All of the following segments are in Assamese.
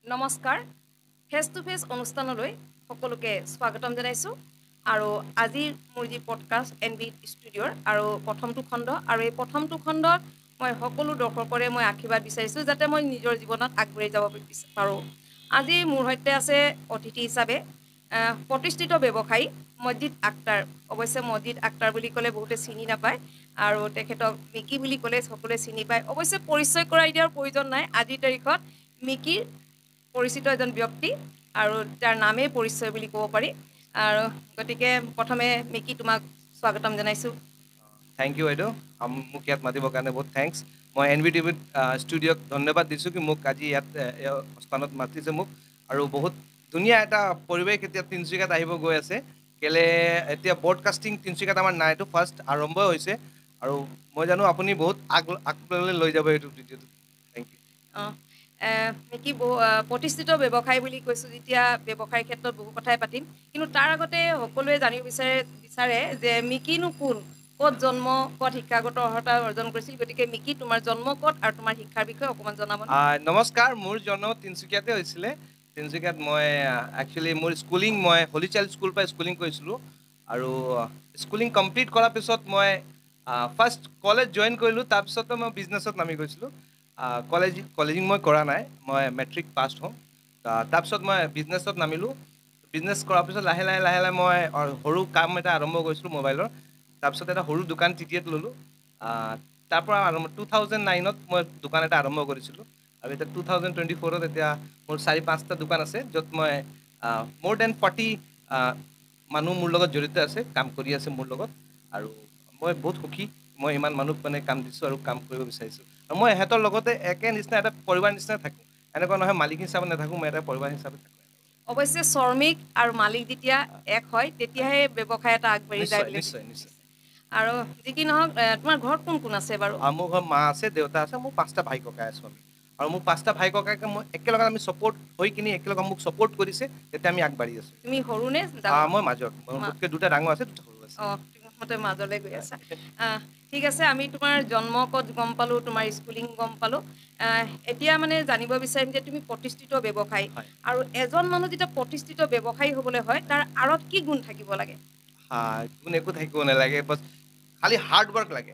নমস্কাৰ, ফেচ টু ফেচ অনুষ্ঠানলৈ সকলোকে স্বাগতম জনাইছোঁ। আৰু আজিৰ মোৰ যি পডকাষ্ট এন বি ষ্টুডিঅ'ৰ আৰু প্ৰথমটো খণ্ড, আৰু এই প্ৰথমটো খণ্ডত মই সকলো দৰ্শকৰে মই আশীৰ্বাদ বিচাৰিছোঁ যাতে মই নিজৰ জীৱনত আগবাঢ়ি যাব পাৰোঁ। আজি মোৰ সৈতে আছে অতিথি হিচাপে প্ৰতিষ্ঠিত ব্যৱসায়ী মছজিদ আক্তাৰ। অৱশ্যে মছজিদ আক্তাৰ বুলি ক'লে বহুতে চিনি নাপায় আৰু তেখেতক মিকি বুলি ক'লে সকলোৱে চিনি পায়। অৱশ্যে পৰিচয় কৰাই দিয়াৰ প্ৰয়োজন নাই, আজিৰ তাৰিখত মিকিৰ পৰিচিত এজন ব্যক্তি আৰু তাৰ নামেই পৰিচয় বুলি ক'ব পাৰি। আৰু গতিকে প্ৰথমে মিকি, তোমাক স্বাগতম জনাইছোঁ। Thank U বাইদেউ, মোক ইয়াত মাতিবৰ কাৰণে বহুত thanks. মই এন ভি টিভিত ষ্টুডিঅ'ক ধন্যবাদ দিছোঁ কি মোক আজি ইয়াত স্থানত মাতিছে মোক। আৰু বহুত ধুনীয়া এটা পৰিৱেশ এতিয়া তিনিচুকীয়াত আহিব গৈ আছে। কেলে এতিয়া ব্ৰডকাষ্টিং তিনিচুকীয়াত আমাৰ নাই, এইটো ফাৰ্ষ্ট আৰম্ভ হৈছে আৰু মই জানো আপুনি বহুত আগলৈ লৈ যাব এইটো ভিডিঅ'টো। Thank U. অঁ, মিকি, বহু প্ৰতিষ্ঠিত ব্যৱসায় বুলি কৈছোঁ যেতিয়া ব্যৱসায়ৰ ক্ষেত্ৰত বহু কথাই পাতিম, কিন্তু তাৰ আগতে সকলোৱে জানিব বিচাৰে যে মিকিনো কোন, ক'ত জন্ম, ক'ত শিক্ষাগত অৰ্হতা অৰ্জন কৰিছিল। গতিকে মিকি, তোমাৰ জন্ম ক'ত আৰু তোমাৰ শিক্ষাৰ বিষয়ে অকণমান জনাব। নমস্কাৰ, মোৰ জন্ম তিনিচুকীয়াতে হৈছিলে। তিনিচুকীয়াত মই একচুৱেলি মোৰ স্কুলিং মই হলি চাইল্ড স্কুল পৰা স্কুলিং কৰিছিলোঁ আৰু স্কুলিং কমপ্লিট কৰাৰ পিছত মই ফাৰ্ষ্ট কলেজ জইন কৰিলোঁ। তাৰপিছতে মই বিজনেছত নামি গৈছিলোঁ। কলেজিং মই কৰা নাই, মই মেট্ৰিক পাছ হ'ম, তাৰপিছত মই বিজনেছত নামিলোঁ। বিজনেছ কৰাৰ পিছত লাহে লাহে লাহে লাহে মই সৰু কাম এটা আৰম্ভ কৰিছিলোঁ মোবাইলৰ। তাৰপিছত এটা সৰু দোকান টিটিএত ল'লোঁ। তাৰ পৰা আৰম্ভ 2009ত মই দোকান এটা আৰম্ভ কৰিছিলোঁ আৰু এতিয়া 2024ত এতিয়া মোৰ চাৰি পাঁচটা দোকান আছে, য'ত মই মোৰ then 40 মানুহ মোৰ লগত জড়িত আছে, কাম কৰি আছে মোৰ লগত। আৰু মই বহুত সুখী, মই ইমান মানুহক মানে কাম দিছোঁ আৰু কাম কৰিব বিচাৰিছোঁ। আৰু মই ইহঁতৰ লগতে একে নিচিনা এটা পৰিবাৰ নিচিনা থাকোঁ, এনেকুৱা নহয় মালিক হিচাপে নাথাকোঁ, মই এটা পৰিবাৰ হিচাপে থাকোঁ। অৱশ্যে শ্ৰমিক আৰু মালিক যেতিয়া এক হয় তেতিয়াহে ব্যৱসায় এটা আগবাঢ়ি যায়। নিশ্চয় নিশ্চয়। আৰু যি কি নহওক, তোমাৰ ঘৰত কোন কোন আছে বাৰু? মোৰ ঘৰত মা আছে, দেউতা আছে, মোৰ পাঁচটা ভাই ককাই আছোঁ আমি। আৰু মোৰ পাঁচটা ভাই ককাইকে মই একেলগে আমি ছাপৰ্ট হৈ কিনি একেলগে মোক ছাপৰ্ট কৰিছে, তেতিয়া আমি আগবাঢ়ি আছোঁ। তুমি সৰু নে? মই মাজত, মোতকৈ দুটা ডাঙৰ আছে, দুটা সৰু আছে। অঁ, তুমি মতে মাজলৈ গৈ আছা। ঠিক আছে, আমি তোমাৰ জন্ম ক'ত গম পালোঁ, তোমাৰ স্কুলিং গম পালোঁ। এতিয়া মানে জানিব বিচাৰিম যে তুমি প্ৰতিষ্ঠিত ব্যৱসায়ী, আৰু এজন মানুহ যেতিয়া প্ৰতিষ্ঠিত ব্যৱসায়ী হ'বলৈ হয় তাৰ আঁৰত কি গুণ থাকিব লাগে? গুণ একো থাকিব নালাগে, বাছ খালি হাৰ্ড ৱৰ্ক লাগে।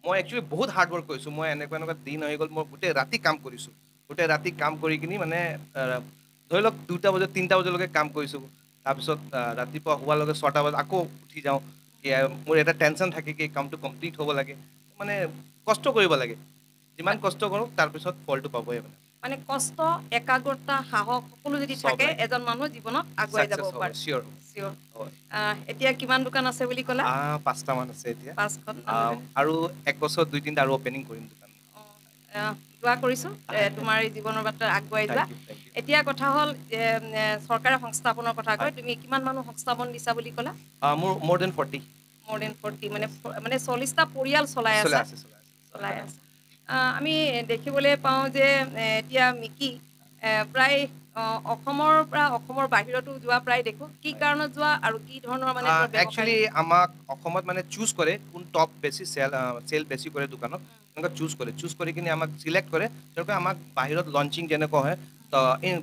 মই একচুৱেলি বহুত হাৰ্ড ৱৰ্ক কৰিছোঁ। মই এনেকুৱা এনেকুৱা দিন হৈ গ'ল, মই গোটেই ৰাতি কাম কৰিছোঁ। গোটেই ৰাতি কাম কৰি কিনি মানে ধৰি লওক 2টা বজাত 3টা বজালৈকে কাম কৰিছোঁ। তাৰপিছত ৰাতিপুৱা হোৱাৰ লগে 6টা বজাত আকৌ উঠি যাওঁ। কি মোৰ এটা টেনশ্যন থাকে কি কামটো কমপ্লিট হ'ব লাগে, মানে কষ্ট কৰিব লাগে। যিমান কষ্ট কৰোঁ তাৰপিছত ফলটো পাবই। মানে মানে কষ্ট, একাগ্ৰতা, সাহস সকলো যদি থাকে এজন মানুহ জীৱনত আগুৱাই যাব পাৰে। চিয়'ৰ চিয়'ৰ। এতিয়া কিমান দোকান আছে বুলি ক'লা? 5টামান আছে এতিয়া। 5খন। আৰু এক বছৰ 2-3টা আৰু অপেনিং কৰিম দোকান। দোৱা কৰিছোঁ তোমাৰ এই জীৱনৰ বাটত আগুৱাই যোৱা। এতিয়া কথা হ'ল চৰকাৰে সংস্থাপনৰ কথা কয়, তুমি কিমান মানুহ সংস্থাপন দিছা বুলি ক'লা? মোৰ মোৰ then 40। মোৰ then 40, মানে মানে 40টা পৰিয়াল চলাই আছা? চলাই আছা। আমি দেখিবলৈ পাওঁ যে এতিয়া মিকি প্ৰায় অসমৰ পৰা অসমৰ বাহিৰতো যোৱা প্ৰায় দেখোঁ, কি কাৰণত যোৱা আৰু কি ধৰণৰ? মানে একচুৱেলি আমাক অসমত মানে চুজ কৰে কোন টপ বেছি চেল বেছি কৰে দোকানত, তেনেকুৱা চুজ কৰে, চুজ কৰি কিনে আমাক চিলেক্ট কৰে। তেওঁলোকে আমাক বাহিৰত লঞ্চিং যেনেকুৱা হয়, তো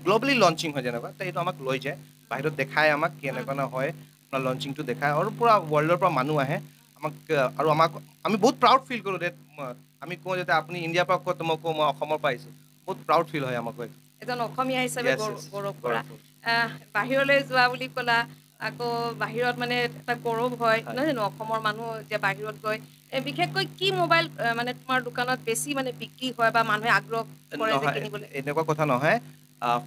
গ্ল'বেলি লঞ্চিং হয় যেনেকুৱা, তো এইটো আমাক লৈ যায় বাহিৰত, দেখায় আমাক কেনেকুৱা হয়, আপোনাৰ লঞ্চিংটো দেখায়। আৰু পূৰা ৱৰ্ল্ডৰ পৰা মানুহ আহে আমাক, আৰু আমাক আমি বহুত প্ৰাউড ফিল কৰোঁ। ডেট আমি কওঁ যাতে আপুনি ইণ্ডিয়াৰ পৰা ক'ত, মই কওঁ মই অসমৰ পৰা আহিছোঁ, বহুত প্ৰাউড ফিল হয় আমাকো এজন অসমীয়া হিচাপে গৌৰৱ কৰা। বাহিৰলৈ যোৱা বুলি ক'লা, আকৌ বাহিৰত মানে এটা গৌৰৱ হয় নহয় জানো অসমৰ মানুহ যে বাহিৰত গৈ? বিশেষকৈ কি মোবাইল মানে তোমাৰ দোকানত বেছি মানে বিক্ৰী হয় বা মানুহে আগ্ৰহ কৰে যে কিনিবলৈ? এনেকুৱা কথা নহয়,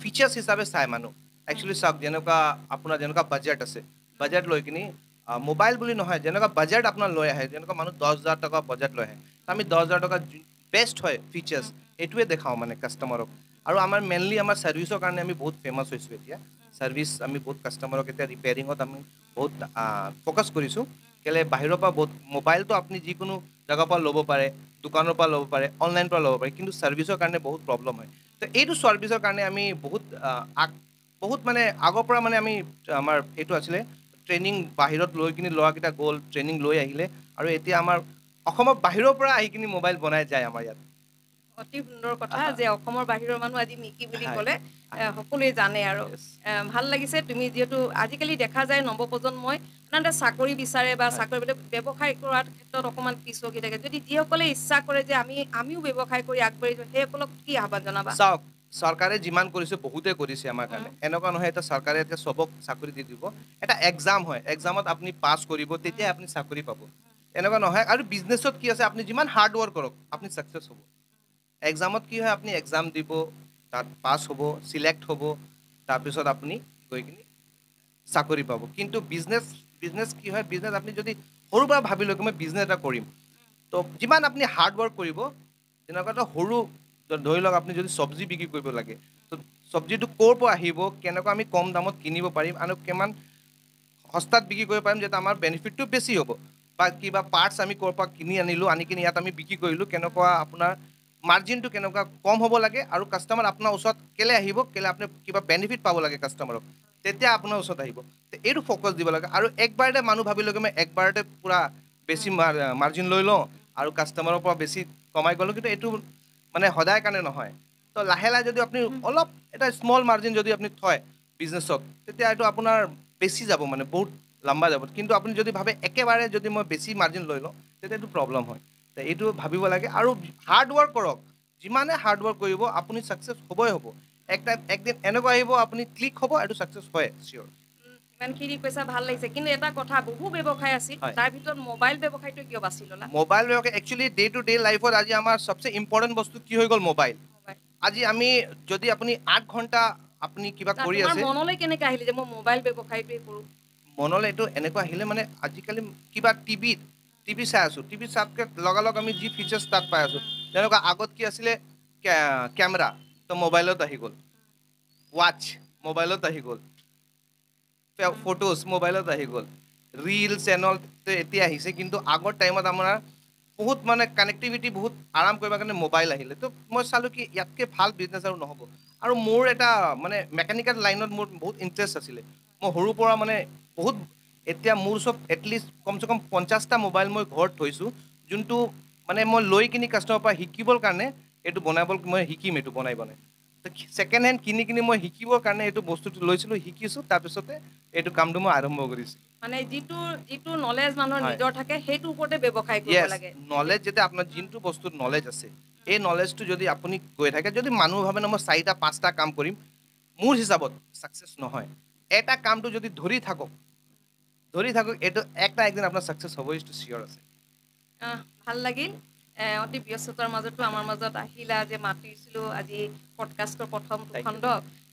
ফিচাৰ্ছ হিচাপে চাই মানুহ। একচুৱেলি চাওক, যেনেকুৱা আপোনাৰ যেনেকুৱা বাজেট আছে, বাজেট লৈ কিনি মোবাইল বুলি নহয়, যেনেকুৱা বাজেট আপোনাৰ লৈ আহে, যেনেকুৱা মানুহ 10,000 টকা বাজেট লৈ আহে, আমি 10,000 টকা বেষ্ট হয় ফিচাৰ্ছ এইটোৱে দেখাওঁ মানে কাষ্টমাৰক। আৰু আমাৰ মেইনলি আমাৰ ছাৰ্ভিচৰ কাৰণে আমি বহুত ফেমাছ হৈছোঁ এতিয়া। ছাৰ্ভিচ আমি বহুত কাষ্টমাৰক এতিয়া ৰিপেয়াৰিঙত আমি বহুত ফ'কাছ কৰিছোঁ। কেলে বাহিৰৰ পৰা বহুত মোবাইলটো আপুনি যিকোনো জেগাৰ পৰা ল'ব পাৰে, দোকানৰ পৰা ল'ব পাৰে, অনলাইন পৰা ল'ব পাৰে, কিন্তু ছাৰ্ভিচৰ কাৰণে বহুত প্ৰব্লেম হয়। তো এইটো ছাৰ্ভিচৰ কাৰণে আমি বহুত বহুত মানে আগৰ পৰা মানে আমি আমাৰ এইটো আছিলে ট্ৰেইনিং, বাহিৰত লৈ কিনি ল'ৰাকেইটা গ'ল, ট্ৰেইনিং লৈ আহিলে, আৰু এতিয়া আমাৰ অসমৰ বাহিৰৰ পৰা আহি কিনি মোবাইল বনাই যায় আমাৰ ইয়াত। অতি সুন্দৰ কথা যে অসমৰ বাহিৰৰ মানুহ আজি মিকি বুলি ক'লে সকলোৱে জানে আৰু ভাল লাগিছে। তুমি যিহেতু আজিকালি দেখা যায় নৱপ্ৰজন্মই সাধাৰণতে চাকৰি বিচাৰে বা চাকৰি ব্যৱসায় কৰাৰ ক্ষেত্ৰত অকণমান পিছুৱাই থাকে। যদি যিসকলে ইচ্ছা কৰে যে আমিও ব্যৱসায় কৰি আগবাঢ়ি যাওঁ, সেইসকলক কি আহ্বান জনাবা? চাওক, চৰকাৰে যিমান কৰিছে বহুতে কৰিছে আমাৰ কাৰণে। এনেকুৱা নহয় এটা চৰকাৰে এতিয়া চবক চাকৰি দি দিব। এটা এক্সাম হয়, এক্সামত আপুনি পাছ কৰিব তেতিয়াই আপুনি চাকৰি পাব, এনেকুৱা নহয়। আৰু বিজনেছত কি আছে, আপুনি যিমান হাৰ্ড ৱৰ্ক কৰক আপুনি ছাকচেছ হ'ব। এক্সামত কি হয়, আপুনি এক্সাম দিব, তাত পাছ হ'ব, চিলেক্ট হ'ব, তাৰপিছত আপুনি গৈ কিনি চাকৰি পাব। কিন্তু বিজনেছ কি হয়, বিজনেছ আপুনি যদি সৰুৰ পৰা ভাবি লয় মই বিজনেছ এটা কৰিম, তো যিমান আপুনি হাৰ্ড ৱৰ্ক কৰিব, যেনেকুৱা এটা সৰু ধৰি লওক আপুনি যদি চব্জি বিক্ৰী কৰিব লাগে, তো চব্জিটো ক'ৰ পৰা আহিব, কেনেকুৱা আমি কম দামত কিনিব পাৰিম আৰু কিমান সস্তাত বিক্ৰী কৰিব পাৰিম যাতে আমাৰ বেনিফিটটো বেছি হ'ব, বা কিবা পাৰ্টছ আমি ক'ৰ পৰা কিনি আনিলোঁ, আনি কিনি ইয়াত আমি বিক্ৰী কৰিলোঁ, কেনেকুৱা আপোনাৰ মাৰ্জিনটো কেনেকুৱা কম হ'ব লাগে আৰু কাষ্টমাৰ আপোনাৰ ওচৰত কেলৈ আহিব, কেলৈ আপুনি কিবা বেনিফিট পাব লাগে কাষ্টমাৰক, তেতিয়া আপোনাৰ ওচৰত আহিব। এইটো ফ'কাছ দিব লাগে। আৰু একবাৰতে মানুহ ভাবি লয় মই একবাৰতে পূৰা বেছি মাৰ্জিন লৈ লওঁ আৰু কাষ্টমাৰৰ পৰা বেছি কমাই গ'লোঁ, কিন্তু এইটো মানে সদায় কাৰণে নহয়। তো লাহে লাহে যদি আপুনি অলপ এটা স্মল মাৰ্জিন যদি আপুনি থয় বিজনেছত, তেতিয়া এইটো আপোনাৰ বেছি যাব, মানে বহুত লম্বা যাব। কিন্তু আপুনি যদি ভাবে একেবাৰে যদি মই বেছি মাৰ্জিন লৈ লওঁ, তেতিয়া এইটো প্ৰব্লেম হয়। এইটো ভাবিব লাগে আৰু হাৰ্ড ৱৰ্ক কৰক, যিমানে হাৰ্ড ৱৰ্ক কৰিব আপুনি ছাকচেছ হ'বই হ'ব। একদিন এনেকুৱা আহিব আপুনি ক্লিক হ'ব, এইটো ছাকচেছ হয় চিয়'ৰ। ইমানখিনি কৈছা, ভাল লাগিছে। কিন্তু এটা কথা, বহু ব্যৱসায় আছিল, তাৰ ভিতৰত মোবাইল ব্যৱসায়টো কিয় বাছি ল'লা? মোবাইল ব্যৱসায় একচুৱেলি ডে টু ডে লাইফত আজি আমাৰ চবচে ইম্পৰ্টেণ্ট বস্তু কি হৈ গ'ল, মোবাইল। আজি আমি যদি আপুনি 8 ঘণ্টা আপুনি কিবা কৰি আছে, মনলৈ কেনেকৈ আহিলে যে মই মোবাইল ব্যৱসায়টোৱে কৰোঁ? মনলৈ এইটো এনেকুৱা আহিলে মানে আজিকালি কিবা টিভি চাই আছোঁ, টিভি চাতকৈ লগালগ আমি যি ফিচাৰ্ছ তাত পাই আছোঁ। যেনেকুৱা আগত কি আছিলে, কেমেৰা তো মোবাইলত আহি গ'ল, ৱাচ মোবাইলত আহি গ'ল, ফটোজ মোবাইলত আহি গ'ল, ৰিল চেনেল এতিয়া আহিছে। কিন্তু আগৰ টাইমত আমাৰ বহুত মানে কানেক্টিভিটি বহুত আৰাম কৰিবৰ কাৰণে মোবাইল আহিলে। তো মই চালোঁ কি ইয়াতকৈ ভাল বিজনেছ আৰু নহ'ব। আৰু মোৰ এটা মানে মেকানিকেল লাইনত মোৰ বহুত ইণ্টাৰেষ্ট আছিলে। মই সৰুৰ পৰা মানে বহুত, এতিয়া মোৰ চব এটলিষ্ট কমচে কম 50টা মোবাইল মই ঘৰত থৈছোঁ, যোনটো মানে মই লৈ কিনি কাষ্টমাৰৰ পৰা শিকিবৰ কাৰণে এইটো বনাব মই শিকিম, এইটো বনাই বনাই ছেকেণ্ড হেণ্ড কিনি কিনি মই শিকিবৰ কাৰণে এইটো বস্তুটো লৈছিলোঁ, শিকিছোঁ, তাৰপিছতে এইটো কামটো মই আৰম্ভ কৰিছিলোঁ। মানে যিটো নলেজ মানুহৰ নিজৰ থাকে সেইটোৰ ওপৰতে ব্যৱসায় কৰিব লাগে। নলেজ যেতিয়া আপোনাৰ যোনটো বস্তুত নলেজ আছে, এই নলেজটো যদি আপুনি গৈ থাকে, যদি মানুহ ভাবে ন মই 4টা 5টা কাম কৰিম, মোৰ হিচাপত ছাকচেছ নহয়। এটা কামটো যদি ধৰি থাকক, এইটো একটা একদিন আপোনাৰ ছাকচেছ হ'ব, এইটো চিয়'ৰ আছে। ভাল লাগিল, অতি ব্যস্ততাৰ মাজতো আমাৰ মাজত আহিলা যে মাতিছিলোঁ আজি পডকাষ্টৰ প্ৰথম খণ্ড,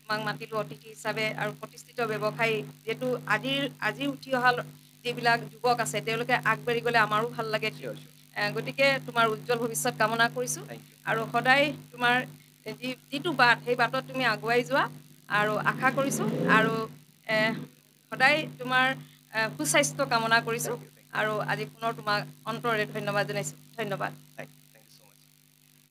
তোমাক মাতিলোঁ অতিথি হিচাপে। আৰু প্ৰতিষ্ঠিত ব্যৱসায়ী যিহেতু আজি উঠি অহা যিবিলাক যুৱক আছে তেওঁলোকে আগবাঢ়ি গ'লে আমাৰো ভাল লাগে। গতিকে তোমাৰ উজ্জ্বল ভৱিষ্যত কামনা কৰিছোঁ আৰু সদায় তোমাৰ যিটো বাট, সেই বাটত তুমি আগুৱাই যোৱা আৰু আশা কৰিছোঁ, আৰু সদায় তোমাৰ সুস্বাস্থ্য কামনা কৰিছোঁ। আৰু আজি পুনৰ তোমাক অন্তৰেৰে ধন্যবাদ জনাইছোঁ। ধন্যবাদ।